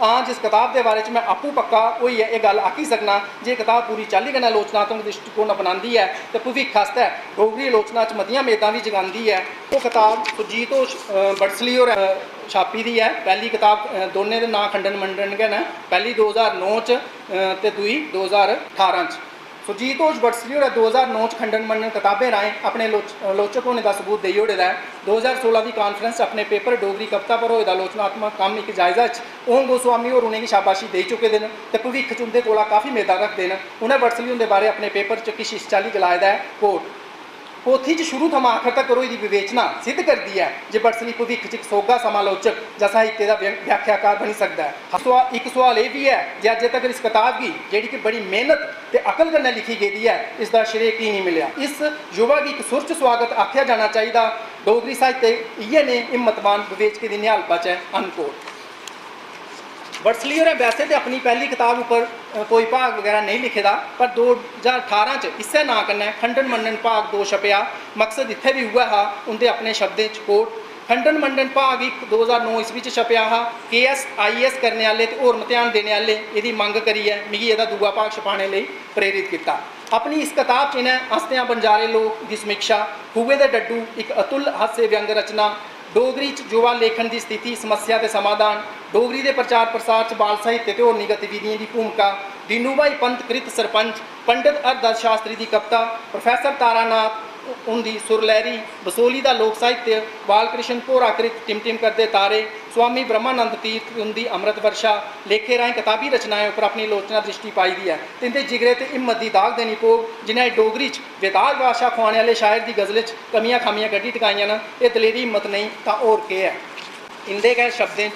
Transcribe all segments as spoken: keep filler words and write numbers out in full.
हां, जिस कताब दे बारे च में आपूं पक्का होइयै एह् गल्ल आखी सकनां जे एह् कताब पूरी चाल्ली कन्नै आलोचनात्मक द्रिश्टीकोण अपनांदी ऐ ते भविक्ख आस्तै डोगरी आलोचना च मतियां मेदां बी जगांदी ऐ, ओह् कताब सुरजीत होश, अ, बडसली होरें, अ, छापी दी ऐ। पैह्ली कताब, अ, दोनें दे नांऽ खंडन मंडन गै न। पैह्ली दो ज्हार नौ च, अ, ते दूई दो ज्हार ठारां च। सुरजीत होश बडसरी होरें दो ज्हार नौ च खंडन मंडन कताबें राहें अपने लोच-, आलोचक होने दा सबूत देई ओड़े दा ऐ। दो ज्हार सोलां दी कांफ्रेंस च अपने पेपर डोगरी कविता पर होए दा आलोचनात्मक कम्म इक जायजा च ओम गोस्वामी होर उ'नेंगी शाबाशी देई चुके दे न ते भविक्ख च उं'दे कोला काफी मेदां रखदे न। उ'नें बडसरी हुंदे बारै अपने पेपर च किश इस चाल्ली गलाए दा ऐ, quote, पोथी च शुरू थमां आखर तगर होई दी विवेचना सिद्ध करदी ऐ जे बडसली भविक्ख च इक सोहगा समालोचक जां साहित्य दा व्य-, व्याख्याकार बनी सकदा ऐ। सोआ-, इक सोआल एह् बी ऐ जे अज्जै तगर इस कताब गी, जेह्ड़ी कि बड़ी मेहनत ते अकल कन्नै लिखी गेदी ऐ, इसदा श्रेय की नेईं मिलेआ? इस युवा गी इक सुर च सुआगत आखेआ जाना चाहिदा। डोगरी साहित्य इ'यै नेह् हिम्मतवान विवेचकें दी निहालपा च ऐ। Unquote। बडसली होरें वैसे ते अपनी पैह्ली कताब उप्पर, अ, कोई भाग बगैरा नेईं लिखे दा, पर दो ज्हार ठारां च इस्सै नांऽ कन्नै खंडन मंडन भाग दो छपेआ। मकसद इत्थै बी उ'ऐ हा, उं'दे अपने शब्दें च, quote, खंडन मंडन भाग इक दो ज्हार नौ ईस्वी च छपेआ हा। के एस, आई ए एस करने आह्ले ते होर मतेहान देने आह्ले एह्दी मंग करियै मिगी एह्दा दूआ भाग छपाने लेई प्रेरित कीता। अपनी इस कताब च इ'नें हस्तेआं बनजारे लोक दी समीक्षा, खूहै दे डड्डू, इक अतुल हास्य व्यंग रचना, डोगरी च युवा लेखन दी स्थिति, समस्या ते समाधान, डोगरी दे प्रचार प्रसार च बाल साहित्य ते होरनी गतिविधियें दी भूमिका, दीनू भाई पंत कृत सरपंच, पंडित हरदास शास्त्री दी कविता, प्रोफेसर तारानाथ हुंदी सुरलैह्री, बसोहली दा लोक साहित्य, बाल कृष्ण भोरा कृत टिम टिम करदे तारे, स्वामी ब्रह्मानंद तीर्थ हुंदी अमृत वर्षा लेखे राहें कताबी रचनाएं उप्पर अपनी आलोचना द्रिश्टी पाई दी ऐ ते इं'दे जिगरे ते हिम्मत दी दाग देनी पौग, जि'नें डोगरी च बेताज बादशाह खुआने आह्ले शायर दी गजल च कमियां खामियां कड्ढी टकाइयां न। एह् दलेरी हिम्मत नेईं तां होर केह् ऐ? इं'दे गै शब्दें च,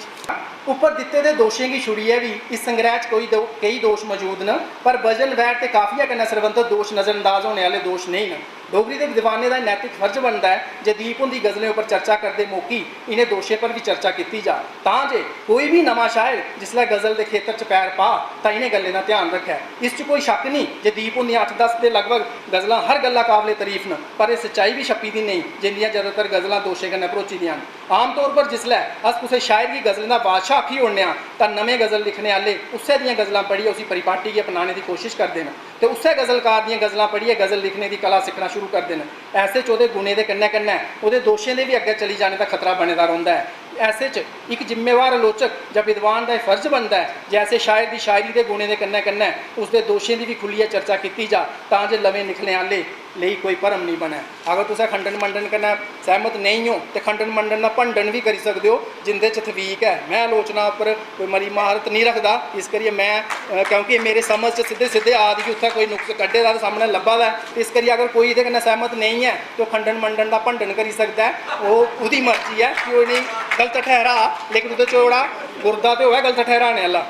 उप्पर दित्ते दे दोशें गी छुड़ियै बी इस संग्रैह च कोई दो-, केई दोश मजूद न, पर वजन, वैर ते काफिया कन्नै सरबंधत दोश नजरअंदाज होने आह्ले दोश नेईं न। डोगरी दे विद्वानें दा एह् नैतिक फर्ज बनदा ऐ जे दीप हुंदी गजलें उप्पर चर्चा करदे मौकी इ'नें दोशें पर बी चर्चा कीती जा, तां जे कोई बी नमां शायर जिसलै गजल दे खेतर च पैर पा, तां इ'नें गल्लें दा ध्यान रक्खै। इस च कोई शक्क निं जे दीप हुंदियां अट्ठ दस दे लगभग गजलां हर गल्ला काबले तरीफ न, पर एह् सच्चाई बी छप्पी दी नेईं जे इं'दियां जैदातर गजलां दोशें कन्नै भरोची दियां न। आमतौर पर जिसलै अस कुसै शायर गी गजलें दा बादशाह आखी ओड़ने आं, तां नमें गजल लिखने आह्ले उस्सै दियां गजलां पढ़ियै उसी परिपाटी गी अपनाने दी कोशश करदे न ते उस्सै गजलकार दियां गजलां पढ़ियै गजल लिखने दी कला सिक्खना शुरू करदे न। ऐसे च ओह्दे गुणें दे कन्नै-कन्नै ओह्दे दोशें दे बी अग्गें चली जाने दा खतरा बने दा रौंह्दा ऐ। ऐसे च इक जिम्मेवार आलोचक जां विद्वान दा एह् फर्ज बनदा ऐ जे ऐसे शायर दी शायरी दे गुणें दे कन्नै-कन्नै उसदे दोशें दी बी खु'ल्लियै चर्चा कीती जा, तां जे लमें लिखने आह्ले लेई कोई भरम नेईं बनै। अगर तुस खंडन मंडन कन्नै सैह्मत नेईं ओ ते खंडन मंडन दा भंडन बी करी सकदे ओ, जिंदे च तफीक ऐ। में आलोचना उप्पर कोई मरी म्हारत नेईं रखदा, इस करियै में, अ, क्योंकि मेरे समझ च सिद्धे सिद्धे आ दी, उत्थै कोई नुक्स कड्ढे दा ते सामनै लब्भा दा ऐ, इस करियै अगर कोई एह्दे कन्नै सैह्मत नेईं ऐ ते ओह् खंडन मंडन दा भंडन करी सकदा ऐ, ओह् ओह्दी मर्जी ऐ कि ओह् इ'नेंगी गलत ठैहरा, लेकिन ओह्दे च ओह्ड़ा गुर्दा ते होऐ गलत ठैहराने आह्ला।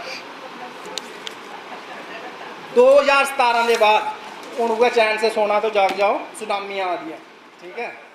दो ज्हार सतारां दे बाद हून उ'ऐ चैन से सोना तो जाग जाओ, सुनामी आ दी ऐ, ठीक ऐ।